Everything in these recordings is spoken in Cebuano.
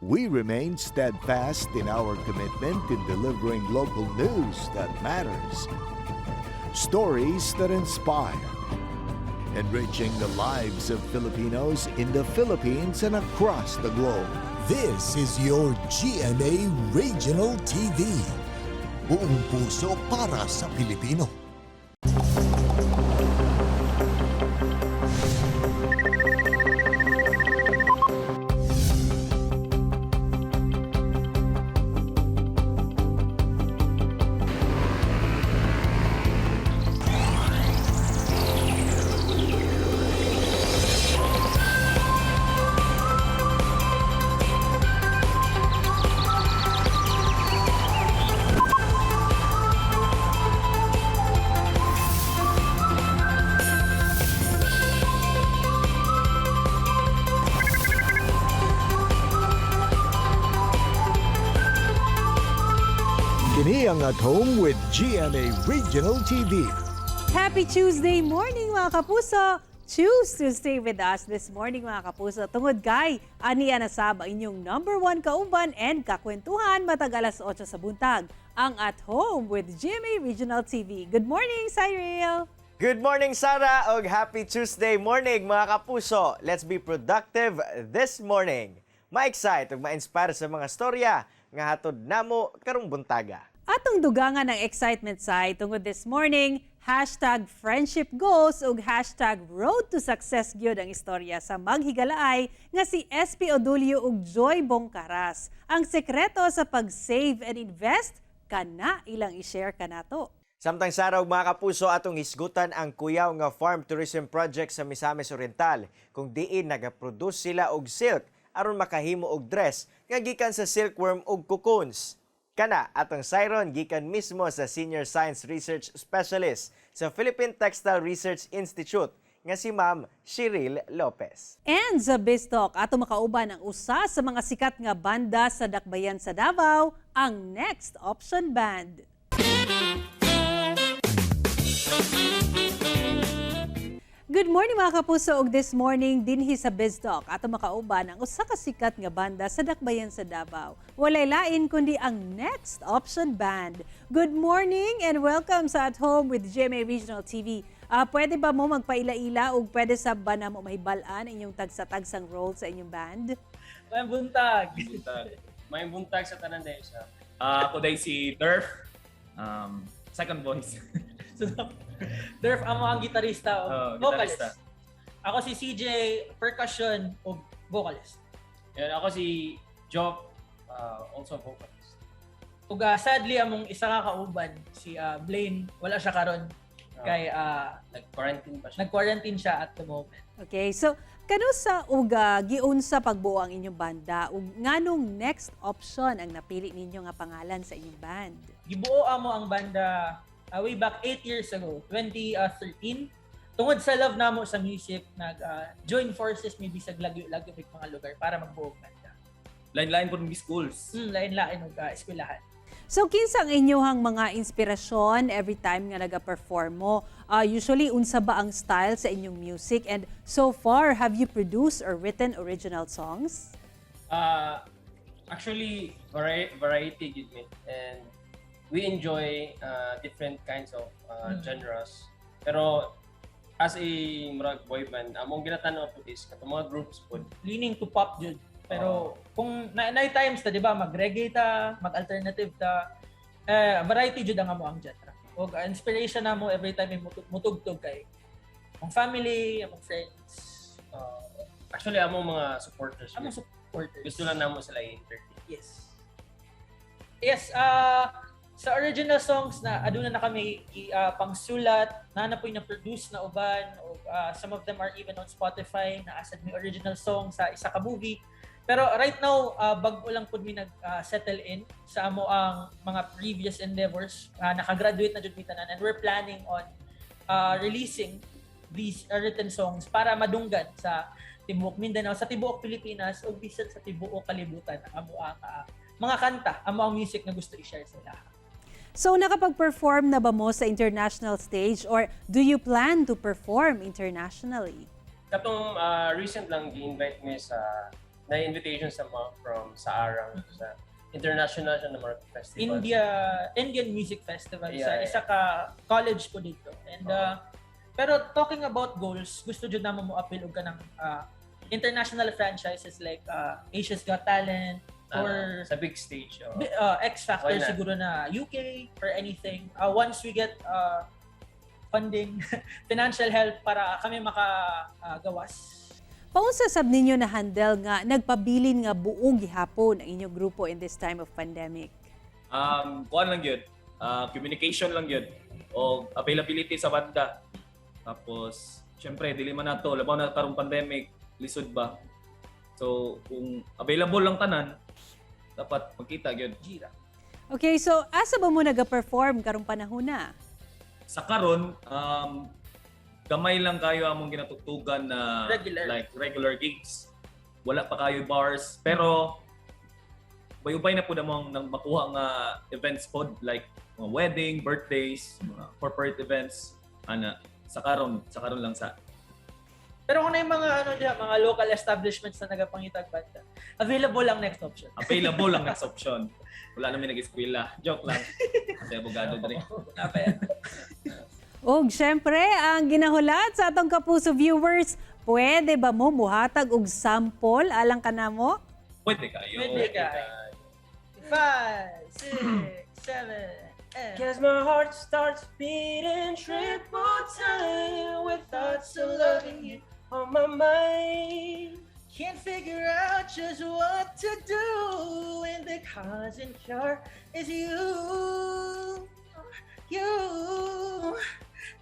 We remain steadfast in our commitment in delivering local news that matters, stories that inspire, enriching the lives of Filipinos in the Philippines and across the globe. This is your GMA Regional TV. Buong puso para sa Pilipino. Kini ang At Home with GMA Regional TV. Happy Tuesday morning, mga kapuso! Choose to stay with us this morning, mga kapuso. Tungod kay Ani Anasab, ang inyong number one kauban and kakwentuhan matag alas 8 sa buntag. Ang At Home with GMA Regional TV. Good morning, Cyril! Good morning, Sarah, og happy Tuesday morning, mga kapuso. Let's be productive this morning. Ma-excite ug ma-inspire sa mga storya nga hatod namo karong buntaga. Atong dugangan ang excitement side tungod this morning, #FriendshipGoals ug #RoadToSuccess gyud ang istorya sa maghigalaay nga si SP Odulio ug Joy Bongkaras. Ang sekreto sa pag-save and invest kana ilang i-share kanato. Samtang, Sarah ug mga kapuso, atong hisgutan ang Kuyaw nga Farm Tourism Project sa Misamis Oriental kung diin nagaproduce sila og silk aron makahimo og dress nga gikan sa silkworm ug cocoons. Kana atong sayron gikan mismo sa Senior Science Research Specialist sa Philippine Textile Research Institute nga si Ma'am Cheryl Lopez. And sa BizTalk, ato makauban ang usa sa mga sikat nga banda sa Dakbayan sa Davao, ang Next Option Band. Good morning, mga kapuso, ug this morning dinhi sa BizTalk ato makauban ang usa ka sikat nga banda sa Dakbayan sa Davao. Walay lain kundi ang Next Option Band. Good morning and welcome sa At Home with GMA Regional TV. Pwede ba mo magpaila-ila ug pwede sa ba na mo mahibal-an inyong tagsa-tagsang role sa inyong band? May buntag. Buntag. May buntag sa tanan dahil siya. Ako day si Durf. Second voice. So, Derf amo ang gitarista o Oh, vocalist. gitarista. Ako si CJ, percussion o vocalist. Yan, ako si Job, also vocalist. Ug sadly among isa ka kauban si Blaine, wala siya karon kay Nag-quarantine pa siya. nag-quarantine siya at the moment. Okay, so kanusa ug giunsa pagbuo ang inyong banda ug nganong Next Option ang napili ninyo nga pangalan sa inyong band? Gibuo amo ang banda way back 8 years ago, 2013. Tungod sa love namo sa music, nag join forces maybe sa lagyo-lagyo mig mga lugar para magbuo og banda. Lain-lain po ng schools. Lain-lain og eskwelahan. So kinsa ang inyong mga inspirasyon every time nga naga-perform mo? Usually unsa ba ang style sa inyong music and so far have you produced or written original songs? Actually, variety gid me. And we enjoy different kinds of genres. Pero as a murag boy band, among ginatanaw po is katong mga groups po. Leaning to pop jud. Pero kung na times ta, di ba, mag-reggae ta, mag-alternative ta, eh, variety jud ang amo ang genre. Og inspiration namo every time may mutugtog kay ang family, among friends, Actually, among mga supporters. Among supporters. Gusto lang namo sila i-entertain. Yes. Yes, sa original songs na aduna na kami pangsulat, na po yung na-produce na uban, o some of them are even on Spotify, na asad may original song sa isa ka movie. Pero right now, bag-o lang pud mi nag-settle in sa amo ang mga previous endeavors. Nakagraduate na jud mi tanan and we're planning on releasing these written songs para madunggan sa tibuok Mindanao, sa tibuok Pilipinas o bisan sa tibuok kalibutan ang amo ang mga kanta, amo ang music na gusto i-share sa lahat. So nakapag-perform na ba mo sa international stage or do you plan to perform internationally? Katong recent lang gi-invite me sa Na invitation sa mga from Saarang sa international siya na mga festival. Indian Music Festival sa isa ka college po dito. And pero talking about goals, gusto jud namo mo appeal og kanang international franchises like Asia's Got Talent or sa big stage. Oh. X Factor Why not? siguro na UK or anything. Once we get funding, financial help para kami makagawas. Paunsa sab ninyo na handle nga nagpabilin nga buo gihapon ang inyong grupo in this time of pandemic? Kuan lang yun. Communication lang yun. O availability sa banda. Tapos, syempre, dili man nato, labaw na karong pandemic, lisod ba? So, kung available lang tanan, dapat magkita gyud. Jira. Okay, so asa ba mo naga-perform karong panahon na? Sa karon, gamay lang kayo among ginatugtugan na Regular. Like regular gigs. Wala pa kayo bars, pero bayubay na po namang nang makuha nga events pod like mga wedding, birthdays, mga corporate events, ana sa karon lang sa Pero kung na yung mga ano diya, mga local establishments na nagapangitag banda, available ang Next Option. Available lang Next Option. Wala namin nag-eskwela. Joke lang. Kasi abogado diri. Dapat. Og syempre, ang ginahulat sa atong Kapuso viewers, pwede ba mo muhatag og sample alang kanamo? Pwede kayo. Pwede ka. 5, 6, 7, 8. Cause my heart starts beating triple time with thoughts of loving you on my mind. Can't figure out just what to do, and the cause and cure is you. You.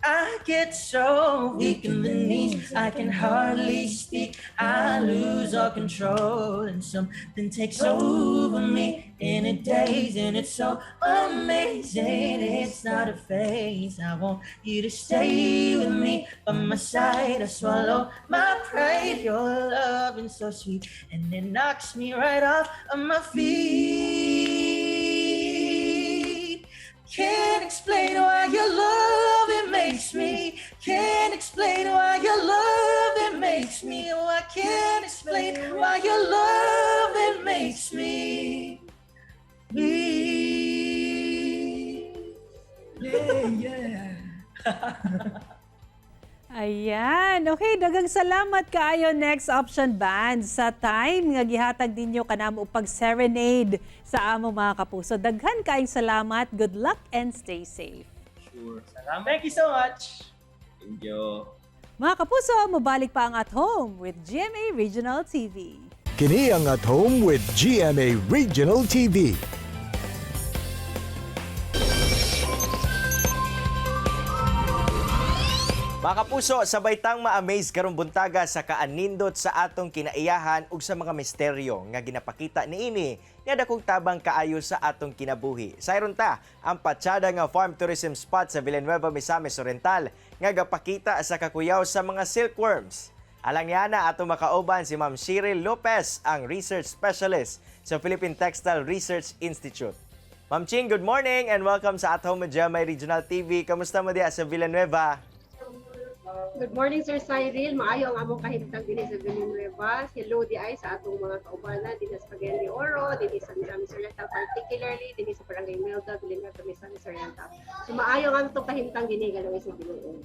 I get so weak in the knees, I can hardly speak. I lose all control, and something takes over me in a daze, and it's so amazing. It's not a phase. I want you to stay with me by my side. I swallow my pride. Your love is so sweet, and it knocks me right off of my feet. Can't explain why your love it makes me. Can't explain why your love it makes me. Oh, I can't explain why your love it makes me. Me. Yeah. Ayan. Okay, daghang salamat kaayo, Next Option Band, sa time nga gihatag ninyo kanamo og pag-serenade sa amo mga kapuso. Daghan kaayong salamat. Good luck and stay safe. Sure. Salamat. Thank you so much. Thank you. Mga kapuso, mobalik pa ang At Home with GMA Regional TV. Kini ang At Home with GMA Regional TV. Mga kapuso, sabay tang ma-amaze karong buntaga sa kaanindot sa atong kinaiyahan ug sa mga misteryo nga ginapakita niini nga dakong tabang kaayo sa atong kinabuhi. Sayron ta ang Patsyada nga farm tourism spot sa Villanueva, Misamis Oriental nga gapakita sa kakuyaw sa mga silkworms. Alang niana atong makauban si Ma'am Cheryl Lopez, ang research specialist sa Philippine Textile Research Institute. Ma'am Ching, good morning and welcome sa At Home with GMA Regional TV. Kamusta mo diya sa Villanueva? Good morning, Sir Cyril. Maayo ang among kahimtang dinhi sa Villanueva. Hello di ay sa atong mga kaubanan dinhi sa Cagayan de Oro, dinhi sa Misamis Oriental, particularly dinhi sa Barangay Melda, Villanueva, Misamis Oriental. So maayo ang atong kahimtang dinhi galoy sa Ginoo.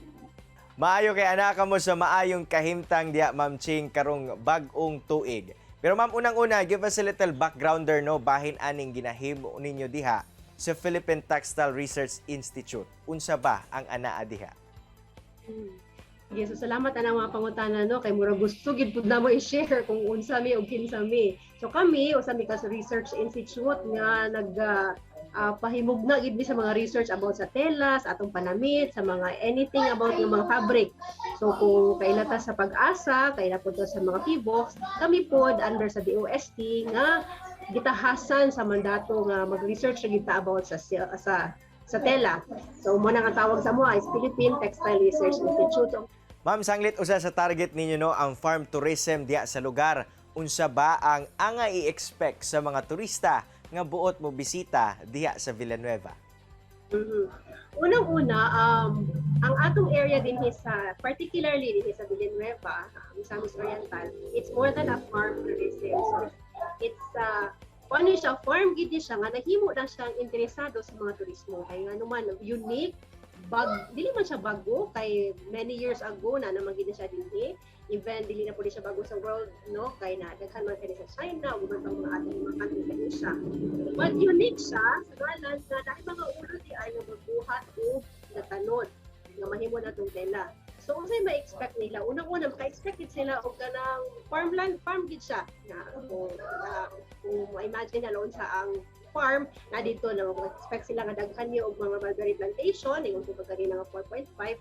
Maayo kay anak mo sa maayong kahimtang diya, Ma'am Ching, karong bag-ong tuig. Pero ma'am, unang-una, give us a little backgrounder, no, bahin aning ginahimo ninyo diha sa Philippine Textile Research Institute. Unsa ba ang anaa diha? Sige, so salamat anang mga pangutana, no, kay murag gusto gid pud namo i-share kung unsa mi ug kinsa mi. So kami usa mi ka sa research institute nga nag pahimugna gid mi sa mga research about sa tela, sa atong panamit, sa mga anything about ng mga fabric. So kung kaila ta sa PAGASA, kaila pud ta sa mga PHIVOLCS, kami pod under sa DOST nga gitahasan sa mandato nga mag-research na gid ta about sa tela. So mo nang ang tawag sa mo is Philippine Textile Research Institute. So, Ma'am, sanglit usa sa target ninyo, no, ang farm tourism diha sa lugar. Unsa ba ang anga i-expect sa mga turista nga buot mo bisita diha sa Villanueva? Unang-una, Ang atong area din sa, particularly din sa Villanueva, Misamis Oriental, it's more than a farm tourism. So it's kung ano siya, farm gid ni siya nga nahimo na siyang interesado sa mga turismo. Kay nga naman unique, bag dili man siya bago kay many years ago na naman gid na siya dinhi. Even dili na pud siya bago sa world, no, kay na daghan man kay sa China ug uban pang mga atong mga country sa Asia. But unique siya sa ngalan na dahil mga ulod di ay nga magbuhat og natanod nga mahimo na tong tela. So unsay ma-expect nila? Unang-una, maka-expect gid sila og kanang farmland, farm gid siya. Na kung ma-imagine na sa ang farm na dito na mag-expect sila nga daghan niyo og mga mulberry plantation, ingon ko pagka nga 4.5.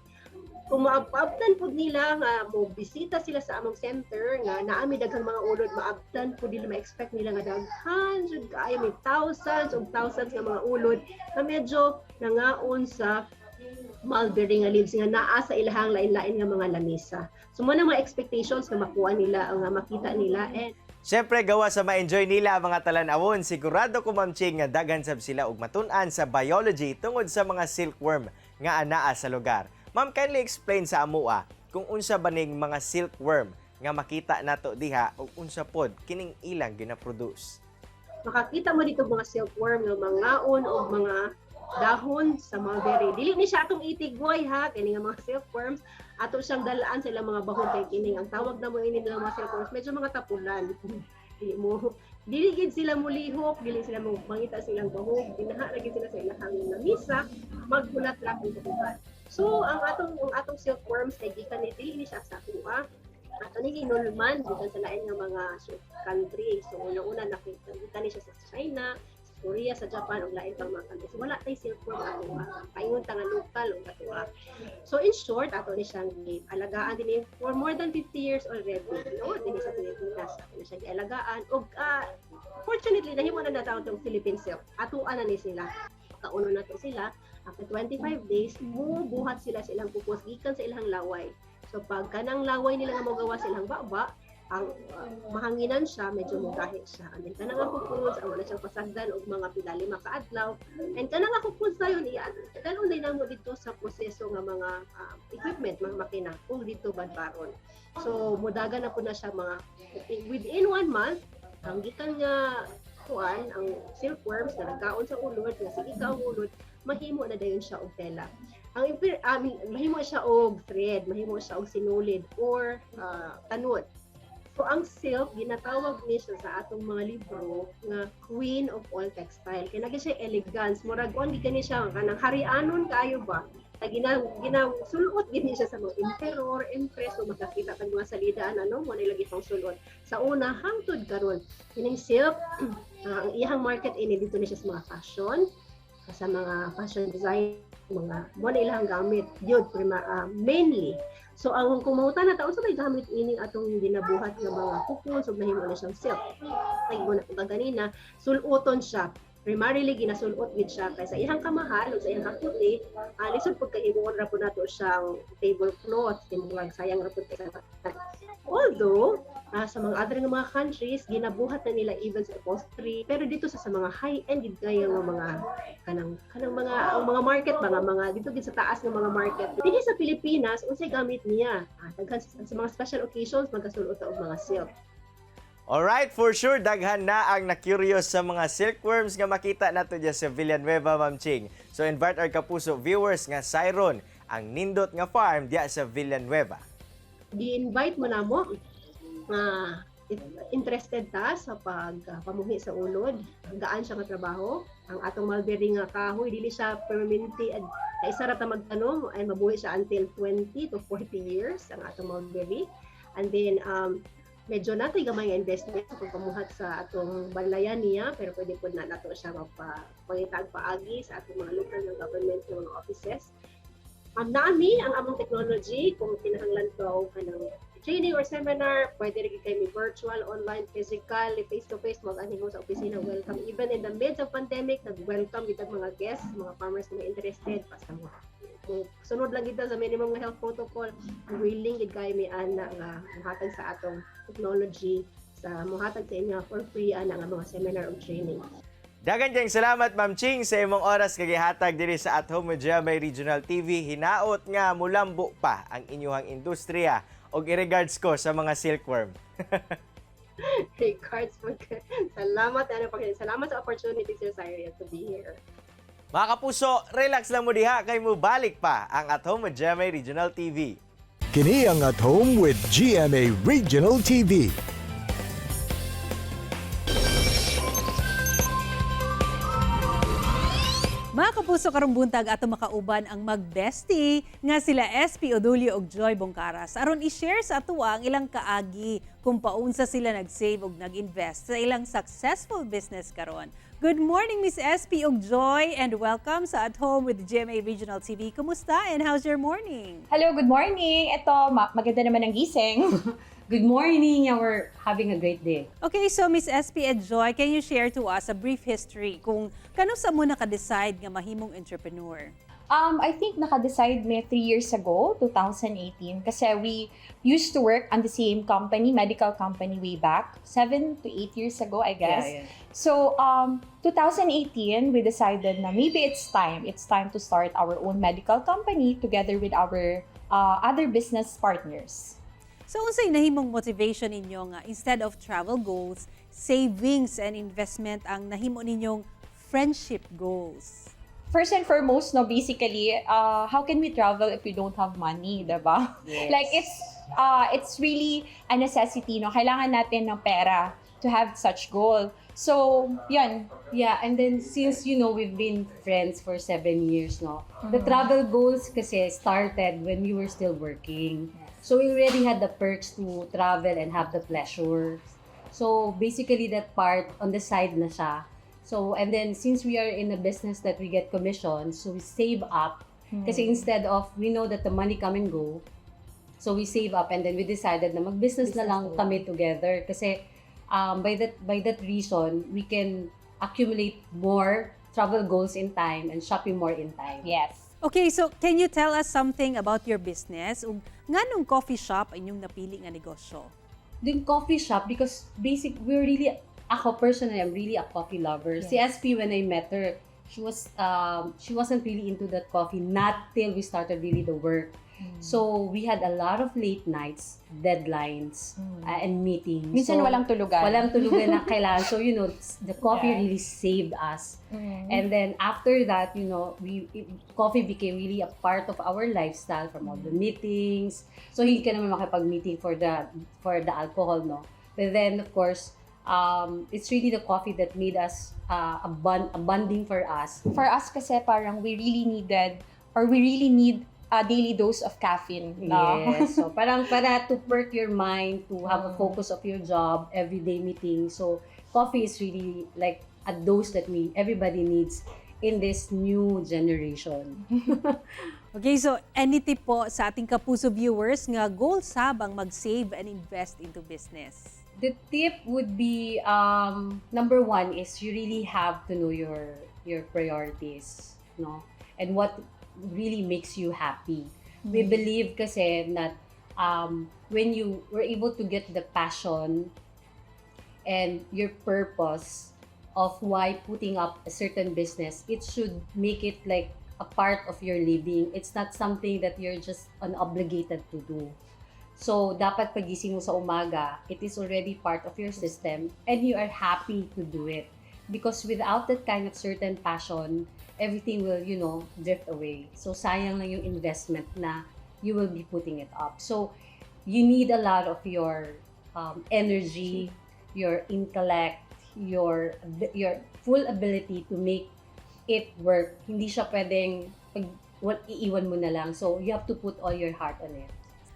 Kung maabtan pud nila nga mo bisita sila sa among center nga naami daghang mga ulod, maabtan pud nila, ma-expect nila nga daghan jud kaayo, may thousands ug thousands nga mga ulod na medyo nangaon sa mulberry nga leaves nga naa sa ilahang lain-lain nga mga lamisa. So mo na mga expectations nga makuha nila, nga makita nila and Siyempre, gawa sa ma-enjoy nila ang mga talan-awon, sigurado ko, Ma'am Ching, nga daghan sab sila og matun-an sa biology tungod sa mga silkworm nga anaa sa lugar. Ma'am, kindly explain sa amoa kung unsa ba ning mga silkworm nga makita nato diha ug unsa pod kining ilang gina-produce. Makakita mo dito mga silkworm nga mangaon og mga dahon sa mulberry. Dili ni siya atong itigway ha, kini nga mga silkworms, ato siyang dalaan sa ilang mga bahon kay kining ang tawag na mo ini nila mga silkworms, medyo mga tapulan. Dili mo dili gid sila mulihok, dili sila mo mangita silang bahog, dinaha ra gid sila sa ilahang lamisa, maghulat ra kung buhat. So ang atong silkworms kay gikan ni dili ni siya sa atoa. Ato ni hinulman gikan sa lain nga mga country. So una-una nakita gikan ni siya sa China, sa Korea, sa Japan ug lain pang mga country. So wala tay silkworm ato. Paingon ta nga local ug atoa. So in short, ato ni siyang alagaan din for more than 50 years already, no? Dinhi sa Pilipinas ato ni siya gialagaan ug fortunately nahimo na natawag tong Philippine silk. Atoa na ni sila. Kauno nato sila after 25 days, mo buhat sila sa ilang pupos gikan sa ilang laway. So pag kanang laway nila nga mogawa sa ilang baba, ang mahanginan siya, medyo mugahi siya. And then kanang ang cocoons, ang wala siyang pasagdan og mga pila 5 ka adlaw. And kanang ang cocoons dayon iya dalon din namo dito sa proseso nga mga equipment, mga makina ug dito badbaron. So mudagan na po na siya mga within one month ang gikan nga kuan, ang silkworms na nagkaon sa ulod, nga sige ka og ulod, mahimo na dayon siya og tela. Ang I mean, mahimo siya og thread, mahimo siya og sinulid or tanod. So ang silk ginatawag ni siya sa atong mga libro nga queen of all textile. Kay nagi siya elegance, murag kuan gid kani siya kanang harianon kaayo ba? Na gina sulot gid ni siya sa mga emperor, empress, o makakita kag mga salidaan ano mo na lagi pang sulot. Sa una hangtod karon, kining silk ang iyang market ini dito ni siya sa mga fashion, sa mga fashion design, mga mo na ilang gamit yun prima, mainly. So ang kung mangutan na ta unsa may gamit ining atong ginabuhat nga mga cocoons ug nahimo na siyang silk, kay mo na kung ganina suluton siya, primarily ginasulot gid siya kay sa iyang kamahal o sa iyang kaputi, lisod pud kay himuon ra pud nato siyang tablecloth, kay murag sayang ra pud kay sa. Although sa mga other nga mga countries ginabuhat na nila even sa upholstery, pero dito sa mga high end gid kayo nga mga kanang kanang mga ang mga market, mga dito gid sa taas nga mga market. Dinhi sa Pilipinas, unsay gamit niya? Daghan sa mga special occasions magkasulot og mga silk. Alright, for sure, daghan na ang na-curious sa mga silkworms nga makita nato diya sa Villanueva, Ma'am Ching. So invite our Kapuso viewers nga sayron ang nindot nga farm diya sa Villanueva. Gi-invite mo na mo nga interested ta sa pag pamuhi sa ulod. Gaan siya nga trabaho. Ang atong mulberry nga kahoy dili siya permanente at isa ra ta magtanom ay mabuhi siya until 20 to 40 years ang atong mulberry. And then medyo natay gamay nga investment sa pagpamuhat sa atong balayan niya, pero pwede po na nato siya mapangitag paagi sa atong mga local nga government nga mga offices. Nami ang among technology, kung kinahanglan ko kanang training or seminar, pwede rin kay virtual, online, physical, face to face, mag-anhi mo sa opisina, welcome. Even in the midst of pandemic, nag-welcome kita mga guests, mga farmers na interested, basta mo kung sunod lang kita sa minimum nga health protocol, willing gid kay mi ana nga muhatag sa atong technology, sa muhatag sa inyo for free ana nga mga seminar o training. Dagan kayong salamat, Ma'am Ching, sa imong oras kag gihatag diri sa At Home with GMA Regional TV. Hinaot nga mulambo pa ang inyuhang industriya og i-regards ko sa mga silkworm. Regards po. Salamat, ano pa. Salamat sa opportunity, Sir Cyrus, to be here. Mga kapuso, relax lang mo diha kay mubalik pa ang At Home with GMA Regional TV. Kini ang At Home with GMA Regional TV. Mga kapuso, karong buntag ato makauban ang magbestie nga sila SP Odulio ug Joy Bongcaras aron i-share sa atoa ang ilang kaagi kung paunsa sila nag-save ug nag-invest sa ilang successful business karon. Good morning, Miss SP ug Joy, and welcome sa At Home with GMA Regional TV. Kumusta and how's your morning? Hello, good morning. Ito, maganda naman ang gising. Good morning. Yeah, we're having a great day. Okay, so Miss SP and Joy, can you share to us a brief history kung kanus-a mo naka-decide nga mahimong entrepreneur? I think naka-decide me 3 years ago, 2018, kasi we used to work on the same company, medical company way back, 7 to 8 years ago, I guess. So, 2018, we decided na maybe it's time. It's time to start our own medical company together with our other business partners. So unsay nahimong motivation ninyo nga instead of travel goals, savings and investment ang nahimo ninyong friendship goals? First and foremost, no, basically, how can we travel if we don't have money, diba? Yes. Like it's really a necessity, no? Kailangan natin ng pera to have such goal. So, yun. Yeah, and then since we've been friends for 7 years, no, the travel goals kasi started when we were still working. So we already had the perks to travel and have the pleasure. So basically that part on the side na siya. So and then since we are in a business that we get commission, so we save up kasi instead of, we know that the money come and go, so we save up and then we decided na mag-business na lang kami together kasi by that reason we can accumulate more travel goals in time and shopping more in time. Yes. Okay, so can you tell us something about your business? Ug nganong coffee shop inyong napili nga negosyo? The coffee shop because basic we're really, ako personally, I'm really a coffee lover. Si SP, when I met her, she wasn't really into that coffee not till we started really the work. So we had a lot of late nights, deadlines, and meetings. Minsan So, walang tulugan. Walang tulugan na kailangan. So the coffee really saved us. And then after that, coffee became really a part of our lifestyle from all the meetings. So hindi ka naman makipag-meeting for the alcohol, no? But then of course, it's really the coffee that made us a bonding for us. For us kasi parang we really needed or we really need a daily dose of caffeine, no? Yes. So parang para to perk your mind, to have a focus of your job, everyday meeting. So coffee is really like a dose that we everybody needs in this new generation. Okay, so any tip po sa ating Kapuso viewers nga goal sab ang mag-save and invest into business? The tip would be number one is you really have to know your priorities, no? And what really makes you happy. We believe kasi that when you were able to get the passion and your purpose of why putting up a certain business, it should make it like a part of your living. It's not something that you're just obligated to do. So, dapat pagising mo sa umaga, it is already part of your system and you are happy to do it. Because without that kind of certain passion, everything will drift away. So, sayang lang yung investment na you will be putting it up. So, you need a lot of your energy, your intellect, your full ability to make it work. Hindi siya pwedeng pag, well, iiwan mo na lang. So, you have to put all your heart on it.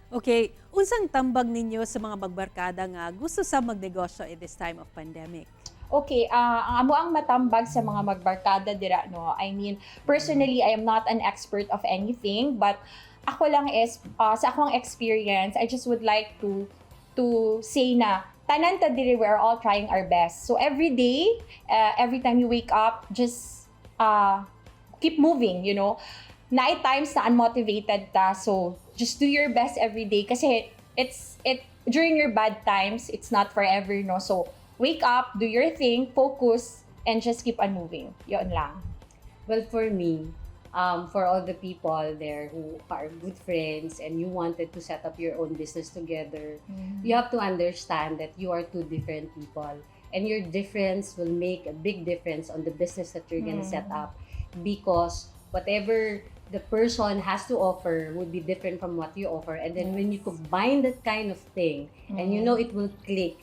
Okay, unsang tambag ninyo sa mga magbarkada nga gusto sa magnegosyo in this time of pandemic? Okay, ang amo ang matambag sa mga magbarkada dira, no. I mean, personally, I am not an expert of anything, but ako lang is sa akong experience, I just would like to say na tanan ta diri, we are all trying our best. So every day, every time you wake up, just keep moving. Naay times na unmotivated ta, so just do your best every day kasi it's it during your bad times, it's not forever, no. So wake up, do your thing, focus, and And just keep on moving. Yun lang. Well, for me, for all the people there who are good friends and you wanted to set up your own business together, you have to understand that you are two different people and your difference will make a big difference on the business that you're gonna set up, because whatever the person has to offer would be different from what you offer, and then when you combine that kind of thing and you know it will click.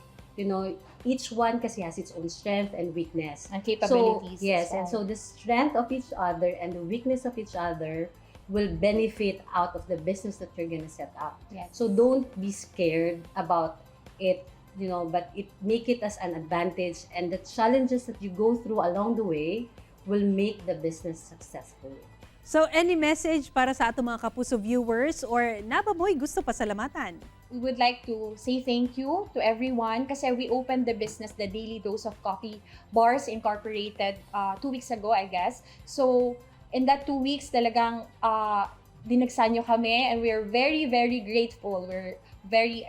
Each one kasi has its own strength and weakness. And capabilities So, yes, as well. And so the strength of each other and the weakness of each other will benefit out of the business that you're gonna set up. So don't be scared about it, but it make it as an advantage, and the challenges that you go through along the way will make the business successful. So any message para sa atong mga Kapuso viewers or naa ba mo'y gusto pasalamatan? We would like to say thank you to everyone kasi we opened the business, the Daily Dose of Coffee Bars Incorporated, 2 weeks ago, I guess. So, in that 2 weeks, talagang dinagsan nyo kami and we're very, very grateful. We're very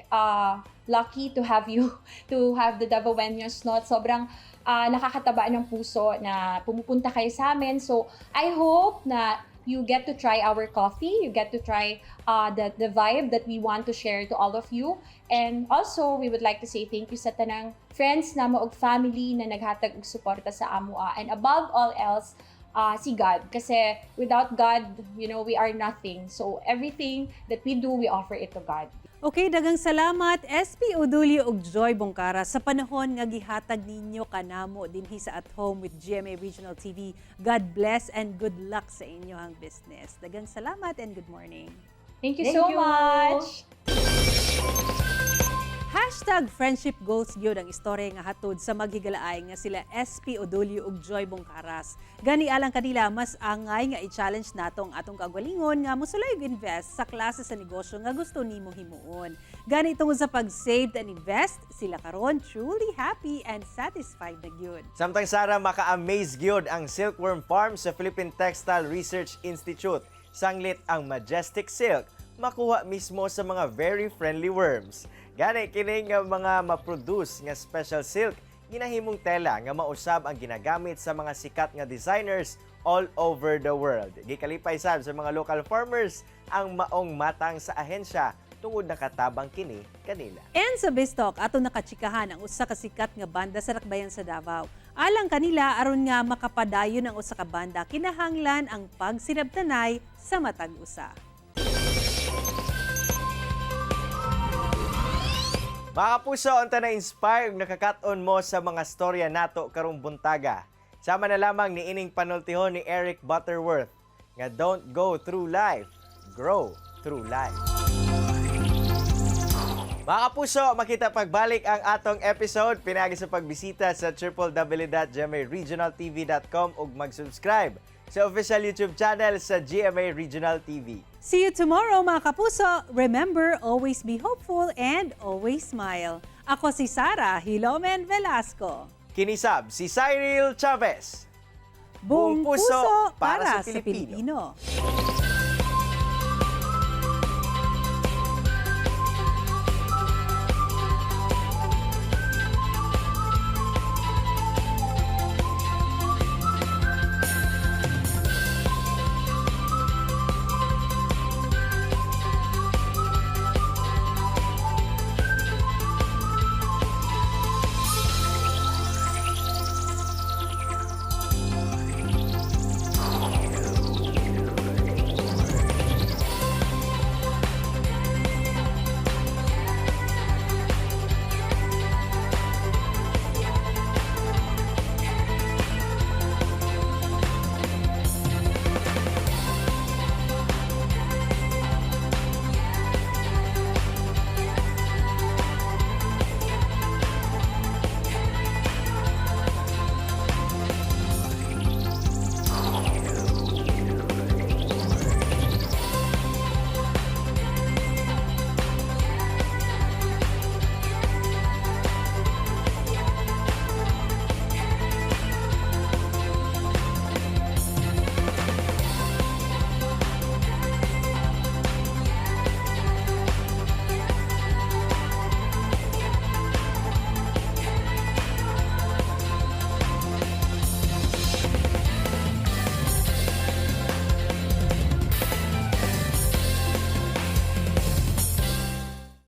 lucky to have you, to have the Davaoeños, no? Sobrang nakakataba ng puso na pumupunta kayo sa amin. So, I hope na you get to try our coffee, you get to try the vibe that we want to share to all of you. And also, we would like to say thank you sa tanang friends namo og family na naghatag og suporta sa amoa. And above all else, si God. Kasi without God, we are nothing. So everything that we do, we offer it to God. Okay, daghang salamat SP Odulio ug Joy Bongkara sa panahon nga gihatag ninyo kanamo dinhi sa At Home with GMA Regional TV. God bless and good luck sa inyong business. Daghang salamat and good morning. Thank you Thank so you. Much! #FriendshipGoals gyud ang istorya nga hatod sa maghigalaay nga sila SP Odulio ug Joy Bongkaras. Gani alang kanila, mas angay nga i-challenge nato ang atong kagalingon nga mosulay og invest sa klase sa negosyo nga gusto nimo himuon. Gani tungod sa pag-save and invest, sila karon truly happy and satisfied na gyud. Samtang, Sara, maka-amaze gyud ang Silkworm Farm sa Philippine Textile Research Institute. Sanglit ang Majestic Silk makuha mismo sa mga very friendly worms. Gani kini nga mga ma-produce nga special silk ginahimong tela nga mausab ang ginagamit sa mga sikat nga designers all over the world. Gikalipay sab sa mga local farmers ang maong matang sa ahensya tungod nakatabang kini kanila. And sa Biztalk, ato nakatsikahan ang usa ka sikat nga banda sa Dakbayan sa Davao. Alang kanila, aron nga makapadayon ang usa ka banda, kinahanglan ang pagsinabtanay sa matag usa. Mga kapuso, unta na-inspire ug nakakat-on mo sa mga storya nato karong buntaga. Sama na lamang ni ining panultihon ni Eric Butterworth nga "Don't go through life, grow through life." Mga kapuso, makita pagbalik ang atong episode pinaagi sa pagbisita sa www.gmaregionaltv.com ug mag-subscribe sa official YouTube channel sa GMA Regional TV. See you tomorrow, mga kapuso. Remember, always be hopeful and always smile. Ako si Sara Hilomen Velasco. Kini sab si Cyril Chavez. Buong puso para sa Pilipino.